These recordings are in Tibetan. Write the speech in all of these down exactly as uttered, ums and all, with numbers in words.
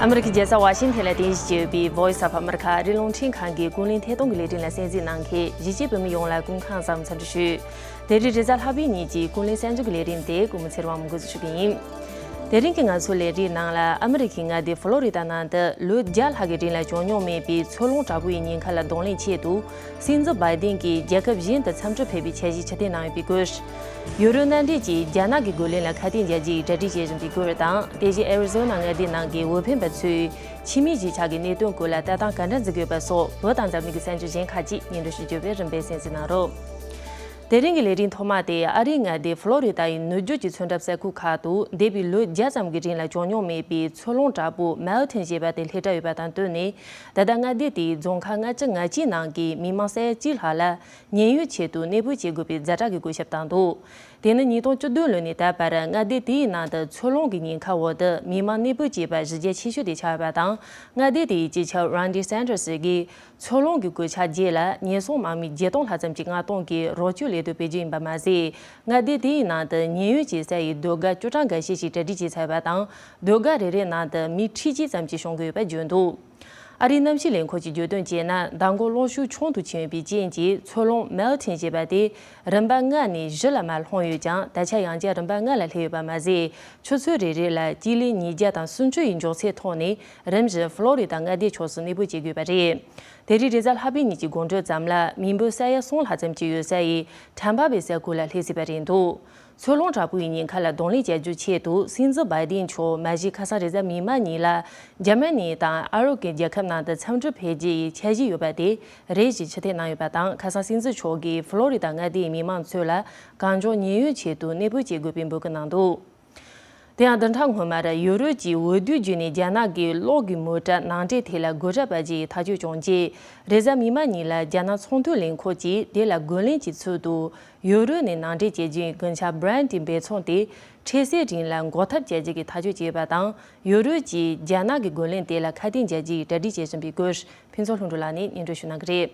ཨ་མི་རི་ཀའི་རྒྱལ་ས་ཝ་ཤིང་ཐན་ལ་རྟེན་གཞི་བྱས་ཡོད་པའི་Voice of America ཨ་རིའི་རླུང་འཕྲིན་ཁང་གི་ཀུན་གླེང་ཐད་གཏོང་གི་ལས་རིམ་ལ་གསན་གཟིགས་གནང་མཁན་གཞིས་བྱེས་བོད་མི་ཡོངས་ལ་སྐུ་ཁམས་བཟང་འཚམས་འདྲི་ཞུ། དེ་རིང་རེས་གཟའ་ལྷག་པའི་ཉིན་གྱི་ཀུན་གླེང་གསར་འགྱུར་གྱི་ལས་རིམ་དེ་ཀུན་མོ་ཚེ་རིང་དབང་མོས་འགོ་འཛུགས་ཞུ་གི་ཡིན། དེ་རིང་གི་ང་ཚོའི་ལས་རིམ་ནང་ལ་ཨ་མི་རི་ཀའི་མངའ་སྡེ་ཕོ་ལོ་རི་ད་ནང་དུ་ལོ་བརྒྱ་ལྷག་གི་རིང་ལ་བྱུང་མྱོང་མེད་པའི་ཚུར་ལོང་དྲག་པོ་ཡི་ཉེན་ཁ་ལ་གདོང་ལེན་ཆེད་དུ། སྲིད་འཛིན་བྷའི་ཏིན་གྱིས་རྒྱལ་ཁབ་གཞན་དུ་འཚམས་འདྲི་ཕེབས་པའི་འཆར་གཞི་ཕྱིར་འཐེན་གནང་ཡོད་པའི་སྐོར། ཡུ་རོབ་མནའ་འབྲེལ་གྱིས་རྒྱ་ནག་གི་རྒོལ་ལན་ལ་ཁ་གཏད་འཇལ་རྒྱུའི་གྲ་སྒྲིག་བྱེད་བཞིན་པའི་སྐོར་དང་། དེ་བཞིན་ཨེ་རི་ཛོ་ན་མངའ་སྡེའི་ནང་གི་འོས་འཕེན་པ་ཚོས་ཕྱི་མིའི་གཞིས་ཆགས་ཀྱི་གནད་དོན་སྐོར་ལ་ལྟ་སྟངས་ག་འདྲ་འཛིན་དགོས་པ་སོགས་བོད་དང་འཛམ་གླིང་གི་གསར་འགྱུར་གཞན་ཁག་ཅིག་སྙན་སྒྲོན་ཞུ་རྒྱུ་བས་རིམ་པས་གསན་གཟིགས་གནང་རོགས། དེ་རིང་གི་ལས་རིམ་ཐོག་མ་དེ་ཨ་རིའི་མངའ་སྡེ་ཕོ་ལོ་རི་ད་ཡི་ནུབ་རྒྱུད་ཀྱི་མཚོ་འགྲམ་ས་ཁུལ་ཁག་ཏུ་འདས་པའི་ལོ་བརྒྱ་ཙམ་གྱི་རིང་ལ་བྱུང་མྱོང་མེད་པའི་ཚུར་ལོང་དྲག་པོ་མེལ་ཊོན་ཞེས་པ་དེ་སླེབས་གྲབས་ཡོད་པ་དང་བསྟུན་ནས། ད་ལྟ་མངའ་སྡེ་དེའི་རྫོང་ཁག་ལྔ་བཅུ་ང་གཅིག་ནང་གི་མི་མང་ས་ཡ་གཅིག་ལྷག་ལ་ཉེན་གཡོལ་ཆེད་དུ་གནས་སྤོས་བྱེད་དགོས་པའི་ཛ་དྲག་གི་བཀོད་ཁྱབ་བཏང་འདུག་དེ་ནི་ཉིས་སྟོང་བཅུ་བདུན་ལོ་ནས་ད་བར་མངའ་སྡེ་དེའི་ནང་དུ་ཚུར་ལོང་གི་ཉེན་ཁ་འོག་ཏུ་མི་མང་གནས་སྤོས་བྱས་པ་གཞི་རྒྱ་ཆེ་ཤོས་དེ་ཆགས་ཡོད་པ་དང་། མངའ་སྡེ་དེའི་སྤྱི་ཁྱབ་རོན་ཌི་སན་ཏར་སི་གིས། ཚུར་ལོང་གི་གོད་ཆག་རྗེས་ལ་ཉེན་སྲུང་དམག་མི་བརྒྱད་སྟོང་ལྷག་ཙམ་གྱིས་མངགས་གཏོང་གིས་རོགས་སྐྱོར་ལས་དོན་སྤེལ་རྒྱུ་ཡིན་པ་མ་ཟད། མངའ་སྡེ་དེའི་ནང་དུ་ཉེན་གཡོལ་བྱེད་ས་ཡི་ཟློས་གར་སྐྱོ་གྲང་འགའ་ཤས་ཤིག་གྲ་སྒྲིག་བྱས་ཚར་བ་དང་། ཟློས་གར་རེ་རེའི་ནང་དུ་མི་ཁྲི་གཅིག་ཙམ་གྱིས་ཤོང་གི་ཡོད་པ་བརྗོད་འདུག་ཨ་རིའི་གནམ་གཤིས་ལས་ཁུངས་ཀྱིས་བརྗོད་དོན་བྱས་ན། མདང་དགོང་གློག་ཤུགས་ཆུང་དུ་ཕྱིན་ཡོད་པའི་རྐྱེན་གྱིས། ཚུར་ལོང་མེལ་ཊོན་ཞེས་པ་དེ་རིམ་པ་ལྔ་ནས་བཞི་ལ་མར་ལྷུང་ཡོད་ཀྱང་། ད་ཆ་ཡང་བསྐྱར་རིམ་པ་ལྔ་ལ་སླེབས་ཡོད་པ་མ་ཟད། ཆུ་ཚོད་རེ་རེ་ལ་སྤྱི་ལེ་ཉིས་བརྒྱ་དང་སུམ་ཅུ་ཡི་མགྱོགས་ཚད་ཐོག་ནས་རིམ་བཞིན་ཕོ་ལོ་རི་ད་མངའ་སྡེའི་ཕྱོགས་སུ་གནས་སྤོས་བྱེད་དགོས་པ་རེད། དེ་རིང་རེས་གཟའ་ལྷག་པའི་ཉིན་གྱི་དགོང་དྲོ་ཙམ་ལ་མི་འབོར་ས་ཡ་གསུམ་ལྷག་ཙམ་ཅིག་ཡོད་ས་ཡི་ཁྲམ་པ་བའི་ས་ཁུལ་ལ་སླེབས་སྲིད་པ་རེད་འདུག་ཚུར་ལོང་དྲག་པོའི་ཉེན་ཁ་ལ་གདོང་ལེན་བྱ་རྒྱུའི་ཆེད་དུ། སྲིད་འཛིན་བྷའི་ཏིན་མཆོག་མ་གཞི་ཁ་སང་རེས་གཟའ་མིག་དམར་ཉིན་ལ་འཇར་མ་ནི་དང་ཨ་རོ་ཀེ་རྒྱལ་ཁབ་ནང་དུ་འཚམས་འདྲིར་ཕེབས་རྒྱུ་ཡི་འཆར་གཞི་ཡོད་པ་དེ་རེ་ཞིག་ཕྱིར་འཐེན་གནང་ཡོད་པ་དང་། ཁ་སང་སྲིད་འཛིན་མཆོག་གིས་ཕོ་ལོ་རི་ད་མངའ་སྡེའི་མི་མང་ཚོ་ལ་གང་མགྱོགས་ཉེན་གཡོལ་ཆེད་དུ་གནས་སྤོས་བྱེད་དགོས་པའི་འབོད་སྐུལ་གནང་འདུག་དེ་ཡང་བདུན་ཕྲག་སྔོན་མར་ཡུ་རོབ་ཀྱི་འོས་བསྡུའི་བརྒྱུད་ནས་རྒྱ་ནག་གི་གློག་གི་མོ་ཊ་ནང་འདྲེན་ཐད་ལ་སྒོ་ཁྲལ་སྤར་རྒྱུའི་ཐག་གཅོད་བྱུང་རྗེས། རེས་གཟའ་མིག་དམར་ཉིན་ལ་རྒྱ་ནག་ཚོང་དོན་ལས་ཁུངས་ཀྱིས་དེ་ལ་རྒོལ་ལན་གྱི་ཚུལ་དུ། ཡུ་རོབ་ནས་ནང་འདྲེན་བྱེད་རྒྱུའི་རྒུན་ཆང་བྷི་རན་ཌིའི་འབེལ་ཚོང་དེ་འཕྲལ་སེལ་རིང་ལ་འགོག་ཐབས་བྱ་རྒྱུ་གི་ཐག་གཅོད་བྱས་པ་དང་། ཡུ་རོབ་ཀྱིས་རྒྱ་ནག་གི་རྒོལ་ལན་དེ་ལ་ཁ་གཏད་འཇལ་རྒྱུའི་གྲ་སྒྲིག་བྱེད་བཞིན་པའི་སྐོར། ཕུན་ཚོགས་ལྷུན་གྲུབ་ལགས་ནས་སྙན་སྒྲོན་ཞུ་གནང་གི་རེད།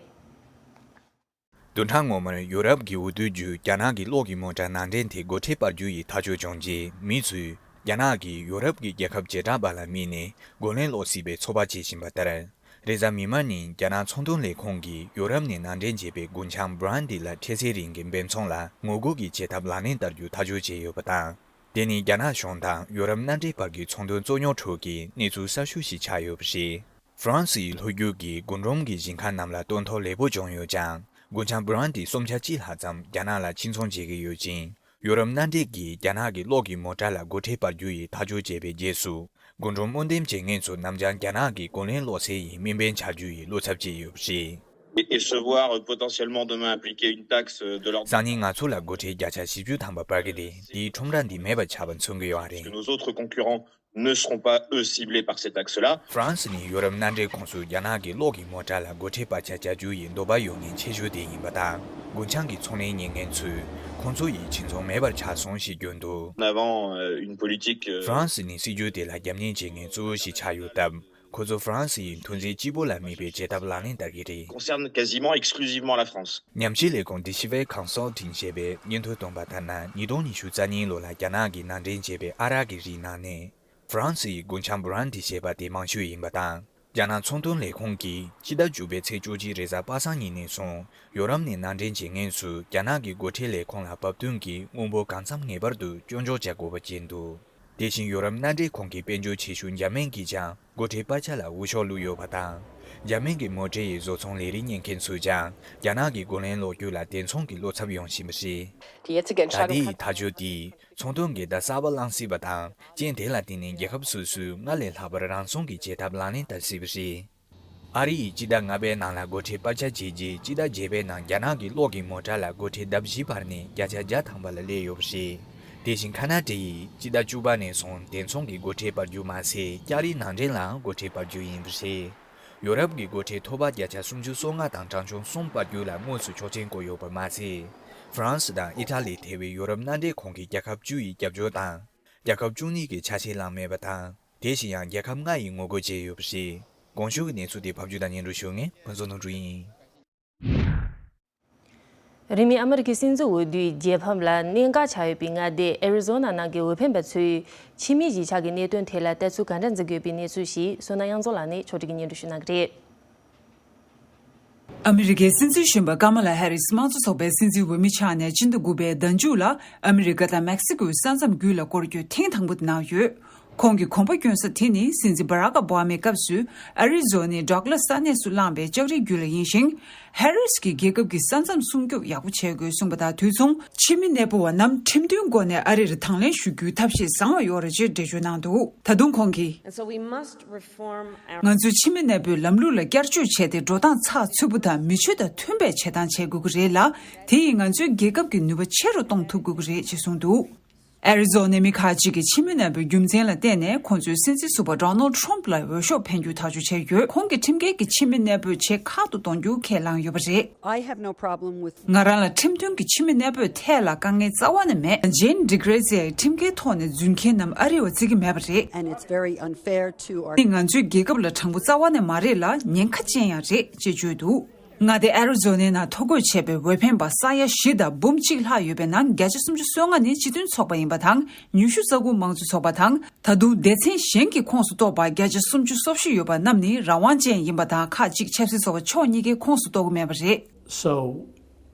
བདུན་ཕྲག་སྔོན་མར་ཡུ་རོབ་ཀྱི་འོས་བསྡུའི་བརྒྱུད་རྒྱ་ནག་གི་གློག་གི་མོ་ཊ་ནང་འདྲེན་དེ་སྒོ་ཁྲལ་སྤར་རྒྱུ་ཡི་ཐག་གཅོད་བྱུང་རྗེས། མི་ཚོས་རྒྱ་ནག་གིས་ཡུ་རོབ་ཀྱི་རྒྱལ་ཁབ་བྱེ་བྲག་པ་ལ་དམིགས་ནས་རྒོལ་ལན་སློག་སྲིད་པའི་ཚོད་དཔག་བྱེད་བཞིན་པ་ལྟར། རེས་གཟའ་མིག་དམར་ཉིན་རྒྱ་ནག་ཚོང་དོན་ལས་ཁུངས་ཀྱིས་ཡུ་རོབ་ནས་ནང་འདྲེན་བྱས་པའི་རྒུན་ཆང་བྷི་རན་ཌི་ལ་འཕྲལ་སེལ་རིང་གི་འབེལ་ཚོང་ལ་ངོ་རྒོལ་གྱི་བྱེད་ཐབས་ལག་ལེན་བསྟར་རྒྱུ་ཐག་གཅོད་བྱས་ཡོད་པ་དང་། དེ་ནི་རྒྱ་ནག་གཞུང་དང་ཡུ་རོབ་མནའ་འབྲེལ་བར་གྱི་ཚོང་དོན་རྩོད་རྙོག་ཁྲོད་ཀྱི་གནས་ཚུལ་གསར་ཤོས་ཤིག་ཆགས་ཡོད་པ་རེད། ཧྥ་རན་སིའི་ལྷོ་རྒྱུད་ཀྱི་རྒུན་འབྲུམ་གྱི་ཞིང་ཁ་རྣམས་ལ་སྟོན་ཐོག་ལེགས་པོ་བྱུང་ཡོད་ཀྱང་། རྒུན་ཆང་བྷི་རན་ཌི་སུམ་ཆ་གཅིག་ལྷག་ཙམ་རྒྱ་ནག་ལ་ཕྱིར་ཚོང་བྱེད་ཀྱི་ཡོད་ཅིང་། ཡུ་རོབ་མནའ་འབྲེལ་གྱིས་རྒྱ་ནག་གི་གློག་གི་མོ་ཊ་ལ་སྒོ་ཁྲལ་སྤར་རྒྱུ་ཡི་ཐག་གཅོད་བྱས་པའི་རྗེས་སུ། རྒུན་འབྲུམ་དབུགས་འདེམས་བྱེད་མཁན་ཚོ་ནམ་རྒྱུན་རྒྱ་ནག་གི་རྒོལ་ལན་སློག་སའི་ཡི་དམིགས་འབེན་ཆགས་རྒྱུ་ཡི་བློ་འཚབ་བྱས་ཡོད་པ་རེད། Et, et se voir, euh, potentiellement demain appliquer une taxe, euh, de l'ordre. སང་ཉིན་ང་ཚོ་ལ་སྒོ་ཁྲལ་བརྒྱ་ཆ་བཞི་བཅུ་ཐམ་པ་སྤར་གི་རེད། དེའི་ཁྲོམ་ར་འདི་མེད་པ་ཆགས་པ་མཚོན་གྱི་ཡོད་རེད། Que nos autres concurrents ne seront pas, eux, ciblés par ces taxes-là. ཧྥ་རན་སི་ནི་ཡུ་རོབ་མནའ་འབྲེལ་ཁོངས་སུ་རྒྱ་ནག་གི་གློག་གི་མོ་ཊ་ལ་སྒོ་ཁྲལ་སྤར་ཆ་བྱ་རྒྱུ་ཡི་འདོད་པ་ཡོད་མཁན་ཆེ་ཤོས་དེ་ཡིན་པ་དང་། རྒུན་ཆང་གི་ཚོང་ལས་གཉེར་མཁན་ཚོས་ཁོང་ཚོ་ཡི་ཕྱིར་ཚོང་མེད་པར་ཆགས་སོང་ཞེས་བརྗོད་འདུག En avant, euh, une politique, euh, ཧྥ་རན་སི་ནི་སྲིད་ཇུས་དེ་ལ་རྒྱབ་གཉེར་བྱེད་མཁན་གཙོ་བོ་ཞིག་ཆགས་ཡོད་སྟབས། ཁོ་ཚོ་ཧྥ་རན་སི་ཡི་འཐུས་ཚན་གཅིག་པོ་ལ་དམིགས་པའི་བྱེད་ཐབས་ལག་ལེན་བསྟར་གྱི་རེད། Concerne quasiment exclusivement la France. ཉམས་ཞིབ་ལས་ཁུངས་Deciphera Consulting ཞེས་པས་སྙན་ཐོ་བཏོན་པ་ལྟར་ན། ཉིས་སྟོང་ཉི་ཤུ་རྩ་གཉིས་ལོ་ལ་རྒྱ་ནག་གིས་ནང་འདྲེན་བྱས་པའི་ཨ་རག་གི་རིགས་ནང་ནས། ཧྥ་རན་སི་ཡི་རྒུན་ཆང་བྷི་རན་ཌི་ཞེས་པ་དེ་མང་ཤོས་ཡིན་པ་དང་། རྒྱ་ནག་ཚོང་དོན་ལས་ཁུངས་ཀྱིས་སྤྱི་ཟླ་བཅུ་པའི་ཚེས་བཅུ་གཅིག་རེས་གཟའ་པ་སངས་ཉིན་ནས་བཟུང་ཡོ་རོབ་ནས་ནང་འདྲེན་བྱེད་མཁན་ཚོས་རྒྱ་ནག་གི་སྒོ་ཁྲལ་ལས་ཁུངས་ལ་བབ་བསྟུན་གྱིས་དངུལ་འབོར་གང་འཚམ་ངེས་པར་དུ་སྐྱོན་འཇོག་བྱ་དགོས་པ་བཅས་འདུག་དེ་བཞིན་ཡོ་རོབ་མནའ་འབྲེལ་ཁང་གི་དཔལ་འབྱོར་ཆེ་ཤོས་འཇར་མན་གྱིས་ཀྱང་སྒོ་ཁྲལ་སྤར་ཆ་ལ་འུད་ཤོབ་བླུགས་ཡོད་པ་དང་། འཇར་མན་གྱི་མོ་ཊའི་བཟོ་ཚོང་ལས་རིགས་གཉེར་མཁན་ཚོས་ཀྱང་རྒྱ་ནག་གི་རྒོལ་ལན་སློག་རྒྱུ་ལ་དེ་མཚུངས་ཀྱི་བློ་འཚབ་ཡོང་བཞིན་པ་རེད། Die jetzige ད་Entscheidung ལྟའི་hat ཐག་གཅོད་དེས་ཚོང་དོན་འགལ་ཟླ་གསར་པ་བསླངས་སྲིད་པ་དང་། རྐྱེན་དེ་ལ་བརྟེན་ནས་རྒྱལ་ཁབ་སོ་སོས་སྔར་ལས་ལྷག་པར་རང་སྲུང་གི་བྱེད་ཐབས་ལག་ལེན་བསྟར་སྲིད་པ་རེད། ཨ་རི་ཡིས་སྤྱི་ཟླ་ལྔ་པའི་ནང་ལ་སྒོ་ཁྲལ་སྤར་ཆ་བྱས་རྗེས། སྤྱི་ཟླ་བརྒྱད་པའི་ནང་རྒྱ་ནག་གི་གློག་གི་མོ་ཊ་ལ་སྒོ་ཁྲལ་ལྡབ་བཞི་འཕར་ནས་བརྒྱ་ཆ་བརྒྱ་ཐམ་པ་ལ་སླེབས་ཡོད་པ་རེད། དེ་བཞིན་ཁ་ན་ཌ་ཡིས་སྤྱི་ཟླ་བཅུ་པ་ནས་བཟུང་དེ་མཚུངས་ཀྱི་སྒོ་ཁྲལ་སྤར་རྒྱུ་མ་ཟད། ལྕགས་རིགས་ནང་འདྲེན་ལའང་སྒོ་ཁྲལ་སྤར་རྒྱུ་ཡིན་པ་རེད། ཡོ་རོབ་ཀྱི་སྒོ་ཁྲལ་མཐོ་བ་བརྒྱ་ཆ་སུམ་ཅུ་སོ་ལྔ་དང་གྲངས་ཆུང་གསུམ་སྤར་རྒྱུ་ལ་དངོས་སུ་ཆོག་མཆན་བཀོད་ཡོད་པ་མ་ཟད། ཧྥ་རན་སི་དང་ཨི་ཊ་ལི་ཐེ་བའི་ཡོ་རོབ་མནའ་འབྲེལ་ཁང་གི་རྒྱལ་ཁབ་བཅུ་ཡི་རྒྱབ་སྐྱོར་དང་། རྒྱལ་ཁབ་བཅུ་གཉིས་ཀྱི་ཆ་ཤས་བླངས་མེད་པ་དང་། དེ་བཞིན་ཡང་རྒྱལ་ཁབ་ལྔ་ཡིས་ངོ་རྒོལ་བྱས་ཡོད་པ་རེད། གོང་ཞུས་ཀྱི་གནས་ཚུལ་དེ་ཕབ་སྒྱུར་དང་སྙན་སྒྲོན་ཞུ་མཁན་ཕུན་ཚོགས་དོན་གྲུབ་ཡིན། རིང་མིན་ཨ་མི་རི་ཀའི་སྲིད་འཛིན་འོས་བསྡུའི་རྒྱལ་ཕམ་ལ་གནད་འགག་ཆགས་ཡོད་པའི་མངའ་སྡེ་ཨེ་རི་ཛོ་ན་ནང་གི་འོས་འཕེན་པ་ཚོས་ཕྱི་མིའི་གཞིས་ཆགས་ཀྱི་གནད་དོན་ཐད་ལ་ལྟ་ཚུལ་ག་འདྲ་འཛིན་གྱི་ཡོད་པའི་གནས་ཚུལ་ཞིག་བསོད་ནམས་དབྱངས་འཛོམས་ལགས་ནས་ཕྱོགས་སྒྲིག་གིས་སྙན་སྒྲོན་ཞུ་གནང་གི་རེད། ཨ་མི་རི་ཀའི་སྲིད་འཛིན་གཞོན་པ་ཀ་མ་ལ་ཧེ་རིས་དམངས་གཙོ་ཚོགས་པའི་སྲིད་འཛིན་འོས་མི་ཆགས་ནས་སྤྱི་ཟླ་དགུ་པའི་ཟླ་མཇུག་ལ་ཨ་མི་རི་ཀ་དང་མེག་སི་ཀོའི་ས་མཚམས་བརྒྱུད་ལ་སྐོར་སྐྱོད་ཐེངས་དང་པོ་དེ་གནང་ཡོད། ཁོང་གི་གོམ་པ་བསྐྱོན་ས་དེ་ནི་སྲིད་འཛིན་བྷ་རག་ཨོ་བྷ་མའི་སྐབས་སུ་ཨ་རི་ཛོ་ནའི་ཌོག་ལ་ས་གནས་སུ་བླངས་པའི་ལྕགས་རིའི་རྒྱུད་ལ་ཡིན་ཞིང་། ཧེ་རིས་ཀྱིས་རྒྱལ་ཁབ་ཀྱི་ས་མཚམས་སྲུང་སྐྱོབ་ཡག་པོ་བྱེད་དགོས་གསུངས་པ་དང་དུས་མཚུངས་ཕྱི་མི་གནས་སྤོ་བ་རྣམས་ཁྲིམས་མཐུན་སྒོ་ནས་ཨ་རིར་དང་ལེན་ཞུ་རྒྱུའི་ཐབས་ཤེས་བཟང་བ་ཡོད་རེད་ཅེས་འགྲེལ་བརྗོད་གནང་འདུག་ད་དུང་ཁོང་གིས། And so we must reform our ང་ཚོས་ཕྱི་མི་གནས་སྤོའི་ལམ་ལུགས་ལ་བསྐྱར་བཅོས་བྱས་ཏེ་འགྲོ་སྟངས་ཚགས་ཚུད་པོ་དང་མི་ཆོས་དང་མཐུན་པའི་བྱེད་སྟངས་བྱེད་དགོས་ཀྱི་རེད་ལ། དེ་ཡིས་ང་ཚོའི་རྒྱལ་ཁབ་ཀྱི་ནུས་པ་ཆེ་རུ་གཏོང་ཐུབ་དགོས་ཀྱི་རེད་ཅེས་གསུངས་འདུག་ཨེ་རི་ཛོ་ནའི་མི་ཁག་ཅིག་གིས་ཕྱི་མི་གནས་སྤོའི་རྒྱུ་མཚན་ལ་བརྟེན་ནས་ཁོང་ཚོས་སྲིད་འཛིན་ཟུར་པ་ཌོ་ནལ་ཌི་ཊརམ་ཕ་ལ་འོས་ཤོག་འཕེན་རྒྱུ་ཐག་གཅོད་བྱས་ཡོད། ཁོང་གིས་ཁྲིམས་འགལ་གྱི་ཕྱི་མི་གནས་སྤོས་བྱེད་ཁག་ཏུ་གཏོང་རྒྱུ་ཁས་བླངས་ཡོད་པ་རེད། I have no problem with ང་རང་ལ་ཁྲིམས་མཐུན་གྱི་ཕྱི་མི་གནས་སྤོས་ཐད་ལ་དཀའ་ངལ་རྩ་བ་ནས་མེད། ཇེན་ཌི་གྷི་རེ་ཛི་ཡ་ཡིས་ཁྲིམས་འགལ་ཐོག་ནས་རྫུན་མཁན་རྣམས་ཨ་རི་བ་བརྩི་གི་མེད་པ་རེད། And it's very unfair to our དེ་ང་ཚོའི་རྒྱལ་ཁབ་ལ་དྲང་པོ་རྩ་བ་ནས་མ་རེད་ལ་ཉེན་ཁ་ཅན་ཡང་རེད་ཅེས་བརྗོད་འདུག་མངའ་སྡེ་ཨེ་རི་ཛོ་ནའི་ནང་ཐོ་འགོད་བྱས་པའི་འོས་འཕེན་པ་ས་ཡ་བཞི་དང་འབུམ་གཅིག་ལྷག་ཡོད་པའི་ནང་བརྒྱ་ཆ་སུམ་ཅུ་སོ་ལྔ་ནི་སྤྱི་མཐུན་ཚོགས་པ་ཡིན་པ་དང་ཉི་ཤུ་རྩ་དགུ་དམངས་གཙོ་ཚོགས་པ་དང་། ད་དུང་སྡེ་ཚན་གཞན་གྱི་ཁོངས་སུ་གཏོགས་པ་བརྒྱ་ཆ་སུམ་ཅུ་སོ་བཞི་ཡོད་པ་རྣམས་ནི་རང་དབང་ཅན་ཡིན་པ་དང་ཁག་ཅིག་ཆབ་སྲིད་ཚོགས་པ་ཕྱོགས་གཉིས་ཀའི་ཁོངས་སུ་གཏོགས་ཀྱི་མེད་པ་རེད། So,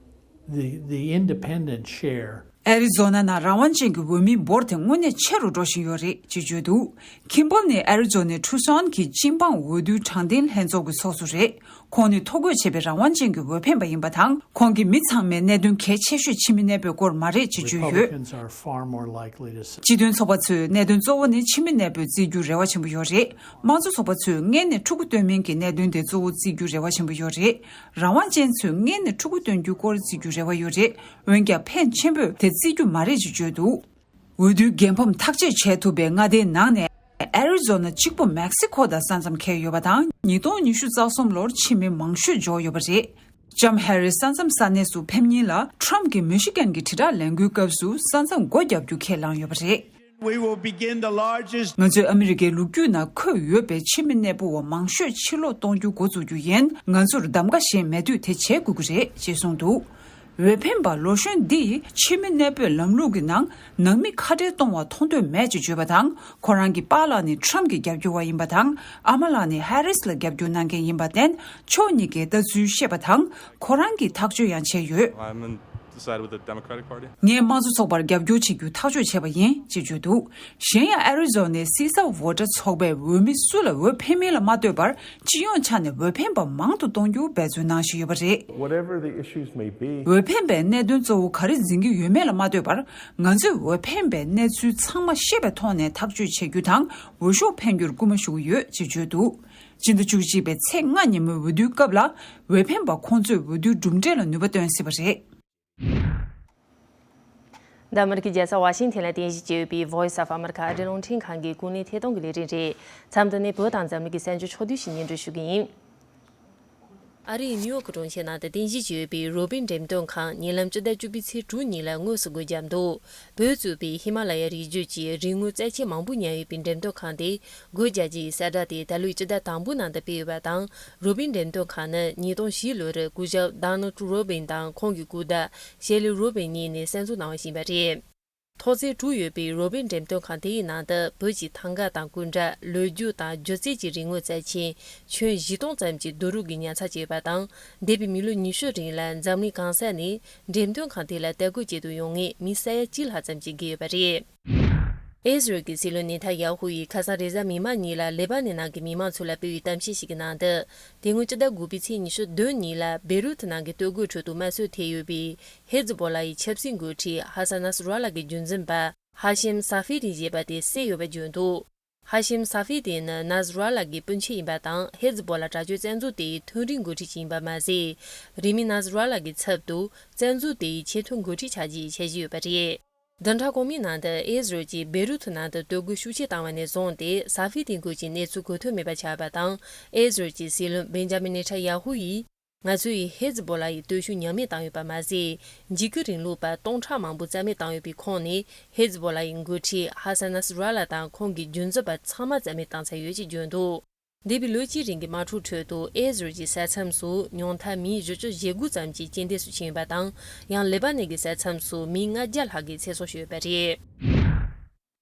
the, the independent share ཨེ་རི་ཛོ་ན་ནང་རང་དབང་ཅན་གྱི་འོས་མིའི་འབོར་དེ་དངོས་གནས་ཆེ་རུ་འགྲོ་བཞིན་ཡོད་རེད་ཅེས་བརྗོད་འདུག་ཁིམ་པལ་ནི་ཨེ་རི་ཛོ་ནའི་ཁྲུ་སོན་གྱི་སྤྱི་འབངས་འོས་བསྡུའི་དྲང་བདེན་ལྷན་ཚོགས་ཀྱི་ཚོགས་གཙོ་རེད། ཁོང་ནི་ཐོ་འགོད་བྱས་པའི་རང་དབང་ཅན་གྱི་འོས་འཕེན་པ་ཡིན་པ་དང་། ཁོང་གིས་མི་ཚང་མས་གནད་དོན་གལ་ཆེ་ཤོས་ཕྱི་མི་གནས་སྤོའི་སྐོར་མ་རེད་ཅེས་བརྗོད་ཡོད། Republicans are far more likely to say སྤྱི་མཐུན་ཚོགས་པ་ཚོས་གནད་དོན་གཙོ་བོ་ནི་ཕྱི་མི་གནས་སྤོས་བརྩི་རྒྱུར་རེ་བ་ཆེན་པོ་ཡོད་རེད། དམངས་གཙོ་ཚོགས་པ་ཚོས་སྔོན་ནས་ཕྲུ་གུ་སྟོན་མིན་གྱི་གནད་དོན་དེ་གཙོ་བོ་བརྩི་རྒྱུར་རེ་བ་ཆེན་པོ་ཡོད་རེད། རང་དབང་ཅན་ཚོས་སྔོན་ནས་ཕྲུ་གུ་སྟོན་རྒྱུའི་སྐོར་བརྩི་རྒྱུར་རེ་བ་ཡོད་རེད། འོན་ཀྱང་ཕན་ཆེན་པོས་དེ་བརྩི་རྒྱུ་མ་རེད་ཅེས་བརྗོད་འདུག་འོས་བསྡུའི་འགན་ཕམ་ཐག་གཅོད་བྱས་ཐུབ་པའི་མངའ་སྡེའི་ནང་ནས་ཨེ་རི་ཛོ་ན་གཅིག་པུ་མེག་སི་ཁོ་དང་ས་མཚམས་འཁེལ་ཡོད་པ་དང་། ཉིས་སྟོང་ཉི་ཤུ་རྩ་གསུམ་ལོར་ཕྱི་མི་མང་ཤོས་འབྱོར་ཡོད་པ་རེད། ལྕམ་ཧེ་རིས་ས་མཚམས་ས་གནས་སུ་ཕེབས་ཉིན་ལ་ཁྲམ་གྱིས་མི་ཤི་གན་གྱི་དྲིལ་བསྒྲགས་ལས་འགུལ་སྐབས་སུ་ས་མཚམས་སྒོ་བརྒྱབ་རྒྱུ་ཁས་བླངས་ཡོད་པ་རེད། We will begin the largest ང་ཚོས་ཨ་མི་རི་ཀའི་ལོ་རྒྱུས་ནང་འཁོད་ཡོད་པའི་ཕྱི་མི་གནས་སྤོ་བ་མང་ཤོས་ཕྱིར་ལོག་གཏོང་རྒྱུ་འགོ་འཛུགས་རྒྱུ་ཡིན། ང་ཚོར་གདམ་ག་གཞན་མེད་དུས་དེ་བྱེད་དགོས་ཀྱི་རེད་ཅེས་གསུངས་འདུག་འོས་འཕེན་པ་ལོ་གཞོན་འདིས་ཕྱི་མི་གནས་སྤོའི་ལམ་ལུགས་ཀྱི་ནང་ནང་མི་ཁ་བྲལ་གཏོང་བ་མཐོང་འདོད་མེད་ཅེས་བརྗོད་པ་དང་། ཁོ་རང་གི་པཱ་ལགས་ནི་ཁྲམ་གྱི་རྒྱབ་སྐྱོར་བ་ཡིན་པ་དང་། ཨ་མ་ལགས་ནི་ཧེ་རིས་ལ་རྒྱབ་སྐྱོར་གནང་མཁན་ཡིན་པར་བརྟེན། ཕྱོགས་གཉིས་ཀའི་ལྟ་ཚུལ་ཤེས་པ་དང་། ཁོ་རང་གིས་ཐག་གཅོད་ཡང་བྱས་ཡོད། I'm on the side with the Democratic Party. ངས་དམངས་གཙོ་ཚོགས་པར་རྒྱབ་སྐྱོར་བྱེད་རྒྱུ་ཐག་གཅོད་བྱས་པ་ཡིན་ཅེས་བརྗོད་འདུག་གཞན་ཡང་ཨེ་རི་ཛོ་ནའི་སིས་ཨ་ཝོ་ཊར་ཚོགས་པས་འོས་མི་སུ་ལ་འོས་འཕེན་མིན་ལ་མ་ལྟོས་པར་སྤྱི་ཡོངས་ཆ་ནས་འོས་འཕེན་པ་མང་དུ་གཏོང་རྒྱུ་འབད་བརྩོན་གནང་བཞིན་ཡོད་པ་རེད། Whatever the issues may be, འོས་འཕེན་པའི་གནད་དོན་གཙོ་བོ་ག་རེ་འཛིན་གྱི་ཡོད་མེད་ལ་མ་ལྟོས་པར། ང་ཚོས་འོས་འཕེན་པའི་གནས་ཚུལ་ཚང་མ་ཤེས་པའི་ཐོག་ནས་ཐག་གཅོད་བྱེད་རྒྱུ་དང་འོས་ཤོག་འཕེན་རྒྱུར་སྐུལ་མ་ཞུ་གི་ཡོད་ཅེས་བརྗོད་འདུག་སྤྱི་ཟླ་བཅུ་གཅིག་པའི་ཚེས་ལྔ་ཉིན་མོའི་འོས་བསྡུའི་སྐབས་ལ་འོས་འཕེན་པ་ཁོང་ཚོས་འོས་བསྡུའི་གྲུབ་འབྲས་ལ་ནུས་པ་བཏོན་སྲིད་པ་རེད། འདི་ཨ་མི་རི་ཀའི་རྒྱལ་ས་ཝ་ཤིང་ཐན་ལ་རྟེན་གཞི་བྱས་ཡོད་པའི་Voice of America ཨ་རིའི་རླུང་འཕྲིན་ཁང་གི་ཀུན་གླེང་ཐད་གཏོང་གི་ལས་རིམ་རེད། མཚམས་འདི་ནས་བོད་དང་འཛམ་གླིང་གི་གསར་འགྱུར་ཕྱོགས་བསྡུས་ཤིག་སྙན་སྒྲོན་ཞུ་གི་ཡིན། ཨ་རིའི་ནིའུ་ཡོག་གྲོང་ཁྱེར་ནང་དུ་རྟེན་གཞི་བྱས་ཡོད་པའི་རོ་སྦིན་འགྲེམས་སྟོན་ཁང་ཉེ་ལམ་སྤྱི་ཟླ་བཅུ་པའི་ཚེས་དྲུག་ཉིན་ལ་དངོས་སུ་སྒོ་བརྒྱབ་འདུག་བོད་གཙོས་པའི་ཧི་མ་ལ་ཡ་རི་རྒྱུད་ཀྱི་རིག་དངོས་རྩ་ཆེན་མང་པོ་ཉར་ཡོད་པའི་འགྲེམས་སྟོན་ཁང་དེ་སྒོ་རྒྱག་རྒྱུ་ཡི་གསལ་བསྒྲགས་དེ་ད་ལོའི་སྤྱི་ཟླ་དང་པོའི་ནང་དུ་སྤེལ་ཡོད་པ་དང་། རོ་སྦིན་འགྲེམས་སྟོན་ཁང་ནི་ཉིས་སྟོང་བཞི་ལོར་སྐུ་ཞབས་Donald Robbins དང་ཁོང་གི་སྐུ་ཟླ་ཤེ་ལི་རོ་སྦིན་གཉིས་ནས་གསར་འཛུགས་གནང་བ་ཞིག་ཡིན་པ་རེད། ཐོག་བརྩེགས་དྲུག་ཡོད་པའི་རོ་སྦིན་འགྲེམས་སྟོན་ཁང་དེའི་ནང་དུ་བོད་ཀྱི་ཐང་ག་དང་སྐུ་འདྲ། ལོ་རྒྱུས་དང་སྒྱུ་རྩལ་གྱི་རིག་དངོས་རྩ་ཆེན་ཁྱོན་བཞི་སྟོང་ཙམ་གྱི་བསྡུ་རུབ་ཀྱི་ཉར་ཚགས་བྱས་ཡོད་པ་དང་། འདས་པའི་མི་ལོ་ཉི་ཤུ་རིང་ལ་འཛམ་གླིང་གང་ས་ནས་འགྲེམས་སྟོན་ཁང་དེ་ལ་དད་གུས་བྱེད་དུ་ཡོང་མཁན་མི་ས་ཡ་གཅིག་ལྷག་ཙམ་ཞིག་བརྒལ་ཡོད་པ་རེད། ཨེ་ཟི་རལ་གྱི་སྲིད་བློན་ནེ་ཐན་ཡ་ཧུ་ཡིས་ཁ་སང་རེས་གཟའ་མིག་དམར་ཉིན་ལ་ལེ་པ་ནན་ནང་གི་མི་མང་ཚོ་ལ་སྤེལ་བའི་གཏམ་བཤད་ཞིག་གི་ནང་དུ། དེ་སྔོན་སྤྱི་ཟླ་དགུ་པའི་ཚེས་ཉི་ཤུ་བདུན་ཉིན་ལ་བེ་རུ་ཐི་ནང་གི་སྟོད་གོས་ཁྲོད་དུ་དམར་གསོད་ཐེབས་ཡོད་པའི་ཧེ་ཛི་བོ་ལ་ཡི་ཆབ་སྲིད་འགོ་ཁྲིད་ཧ་སན་ནཱ་སི་ར་ལ་གི་རྒྱུན་འཛིན་པ་ཧ་ཤིམ་ས་ཧྥི་རི་ཞེས་པ་དེ་བསད་ཡོད་པ་བརྗོད་འདུག་ཧ་ཤིམ་ས་ཧྥི་རི་ནི་ནཱ་སི་ར་ལ་གི་སྤུན་མཆེད་ཡིན་པ་དང་། ཧེ་ཛི་བོ་ལ་དྲག་སྤྱོད་བཙན་འཛུལ་དེའི་མཐོ་རིམ་འགོ་ཁྲིད་ཅིག་ཡིན་པ་མ་ཟད། རིང་མིན་ནཱ་སི་ར་ལ་གི་ཚབ་ཏུ་བཙན་འཛུལ་དེའི་ཆེས་མཐོའི་འགོ་ཁྲིད་ཆགས་རྒྱུའི་འཆར་གཞི་ཡོད་པ་རེད། བདུན་ཕྲག་གོང་མའི་ནང་དུ་ཨེ་ཟི་རལ་གྱིས་བེ་རུ་ཐི་ནང་དུ་སྟོད་གོས་ཤུགས་ཆེ་བཏང་བ་ནས་བཟུང་སྟེ། ས་ཧྥི་རི་འགོས་ཀྱི་གནས་ཚུལ་གོ་ཐོས་མེད་པ་ཆགས་པ་དང་། ཨེ་ཟི་རལ་གྱི་སྲིད་བློན་བེན་ཇ་མིན་ནེ་ཐན་ཡ་ཧུ་ཡིས། ང་ཚོ་ཡིས་ཧེ་ཛི་བོ་ལ་ཡི་སྟོབས་ཤུགས་ཉམས་མེད་བཏང་ཡོད་པ་མ་ཟད། འཇིགས་སྐུལ་རིང་ལུགས་པ་སྟོང་ཕྲག་མང་པོ་རྩ་མེད་བཏང་ཡོད་པའི་ཁོངས་ནས། ཧེ་ཛི་བོ་ལ་ཡི་འགོ་ཁྲིད་ཧ་སན་ནཱ་སི་ར་ལ་དང་ཁོང་གི་རྒྱུན་འཛིན་པ་ཚང་མ་རྩ་མེད་བཏང་ཚར་ཡོད་ཅེས་བརྗོད་འདུག་འདས་པའི་ལོ་གཅིག་རིང་གི་དམག་འཁྲུག་ཁྲོད་དུ་ཨེ་ཟི་རལ་གྱི་ས་མཚམས་སུ་ཉུང་མཐར་མི་བཞི་བཅུ་ཞེ་དགུ་ཙམ་གྱིས་རྐྱེན་འདས་སུ་ཕྱིན་ཡོད་པ་དང་། ཡང་ལེ་པ་ནན་གྱི་ས་མཚམས་སུ་མི་ལྔ་བརྒྱ་ལྷག་གིས་ཚེ་སྲོག་ཤོར་ཡོད་པ་རེད།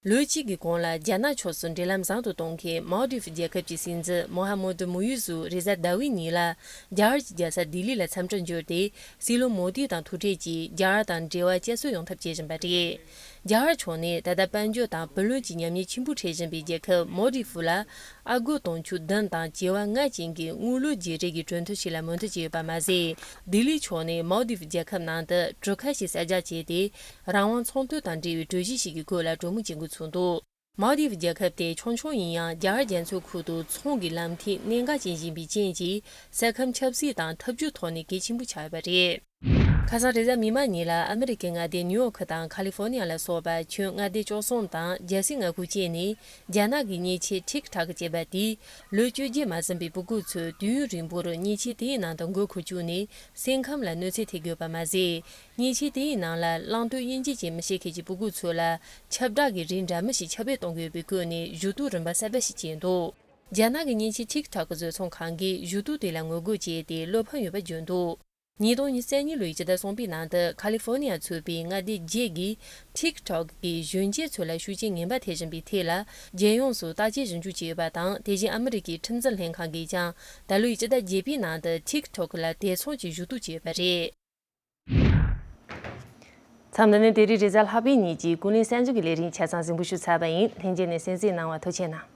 ལོ་གཅིག་གི་གོང་ལ་རྒྱ་ནག་ཕྱོགས་སུ་འབྲེལ་ལམ་བཟང་དུ་གཏོང་མཁན་མོལ་ཌིབ་རྒྱལ་ཁབ་ཀྱི་སྲིད་འཛིན་མོ་ཧ་མོ་ཏུ་མུ་ཡུ་ཟུ་རེས་གཟའ་ཟླ་བའི་ཉིན་ལ་རྒྱ་གར་གྱི་རྒྱལ་ས་ལྡི་ལི་ལ་འཚམས་འདྲིར་འབྱོར་ཏེ། སྲིད་བློན་མོ་དི་དང་ཐུག་འཕྲད་ཀྱིས་རྒྱ་གར་དང་འབྲེལ་བ་བསྐྱར་གསོ་ཡོང་ཐབས་བྱེད་བཞིན་པ་རེད། རྒྱ་གར་ཕྱོགས་ནས་ད་ལྟ་དཔལ་འབྱོར་དང་བུ་ལོན་གྱི་ཉམས་ཉེས་ཆེན་པོ་འཕྲད་བཞིན་པའི་རྒྱལ་ཁབ་མོལ་ཌིབ་ལ་ཨ་སྒོར་དུང་ཕྱུར་བདུན་དང་བྱེ་བ་ལྔ་ཅན་གྱི་དངུལ་ལོར་བརྗེ་རེས་ཀྱི་གྲོས་མཐུན་ཞིག་ལ་མོས་མཐུན་བྱས་ཡོད་པ་མ་ཟད། ལྡི་ལིའི་ཕྱོགས་ནས་མོལ་ཌིབ་རྒྱལ་ཁབ་ནང་དུ་གྲུ་ཁ་ཞིག་གསར་རྒྱག་བྱས་ཏེ། རང་དབང་ཚོང་དོན་དང་འབྲེལ་བའི་གྲོས་གཞི་ཞིག་གི་སྐོར་ལ་གྲོས་མོལ་བྱེད་འགོ་ཚུགས་འདུག་མོལ་ཌིབ་རྒྱལ་ཁབ་དེ་ཆུང་ཆུང་ཡིན་ཡང་། རྒྱ་གར་རྒྱ་མཚོའི་ཁུལ་དུ་ཚོང་གི་ལམ་ཐིག་གནད་འགག་ཅན་ཡིན་པའི་རྐྱེན་གྱིས། ས་ཁམས་ཆབ་སྲིད་དང་འཐབ་ཇུས་ཐོག་ནས་གལ་ཆེན་པོ་ཆགས་ཡོད་པ་རེད། ཁ་སང་རེས་གཟའ་མིག་དམར་ཉིན་ལ་ཨ་མི་རི་ཀའི་མངའ་སྡེ་ནིའུ་ཡོག་དང་ཁ་ལི་ཧྥོ་ནི་ཡ་ལ་སོགས་པ་ཁྱོན་མངའ་སྡེ་བཅུ་གསུམ་དང་རྒྱལ་སའི་མངའ་ཁུལ་བཅས་ནས་རྒྱ་ནག་གི་མཉེན་ཆས་ཐིག་ཐག་ཅེས་པ་དེས་ལོ་བཅོ་བརྒྱད་མ་ཟིན་པའི་སྤུ་གུ་ཚོས་དུས་ཡུན་རིང་པོར་མཉེན་ཆས་དེའི་ནང་དུ་མགོ་འཁོར་བཅུག་ནས་སེམས་ཁམས་ལ་གནོད་འཚེ་ཐེབས་དགོས་པ་མ་ཟད། མཉེན་ཆས་དེའི་ནང་ལ་བླང་དོར་དབྱེ་འབྱེད་བྱེད་མི་ཤེས་མཁན་གྱི་སྤུ་གུ་ཚོ་ལ་ཁྱབ་བསྒྲགས་ཀྱི་རིགས་འདྲ་མིན་ཞིག་ཁྱབ་སྤེལ་གཏོང་དགོས་པའི་བཀོད་ནས་ཞུ་གཏུག་རིམ་པ་གསར་པ་ཞིག་བྱས་འདུག་རྒྱ་ནག་གི་མཉེན་ཆས་ཐིག་ཐོག་གི་བཟོ་ཚོང་ཁང་གིས་ཞུ་གཏུག་དེ་ལ་ངོ་རྒོལ་བྱས་ཏེ་བློ་ཕམ་ཡོད་པ་བརྗོད་འདུག་ཉིས་སྟོང་ཉི་ཤུ་རྩ་གཉིས་ལོའི་སྤྱི་ཟླ་གསུམ་པའི་ནང་དུ་ཁ་ལི་ཧྥོ་ནི་ཡ་ཚུད་པའི་མངའ་སྡེ་བརྒྱད་ཀྱིས་ཐིག་ཐོག་གི་གཞོན་སྐྱེས་ཚོ་ལ་ཤུགས་རྐྱེན་ངན་པ་ཐེབས་བཞིན་པའི་ཐད་ལ་རྒྱལ་ཡོངས་སུ་བརྟག་དཔྱད་ཞིབ་འཇུག་བྱས་ཡོད་པ་དང་། དེ་བཞིན་ཨ་མི་རི་ཀའི་ཁྲིམས་འཛིན་ལྷན་ཁང་གིས་ཀྱང་ད་ལོའི་སྤྱི་ཟླ་བརྒྱད་པའི་ནང་དུ་ཐིག་ཐོག་ལ་དེ་མཚུངས་ཀྱི་ཞུ་གཏུག་བྱས་ཡོད་པ་རེད། མཚམས་འདི་ནས་དེ་རིང་རེས་གཟའ་ལྷག་པའི་ཉིན་གྱི་ཀུན་གླེང་གསར་འགྱུར་གྱི་ལས་རིམ་ཆ་ཚང་གཟིགས་འབུལ་ཞུས་ཚར་བ་ཡིན། ལྷན་རྒྱས་ནས་གསན་གཟིགས་གནང་བར་ཐུགས་རྗེ་གནང་།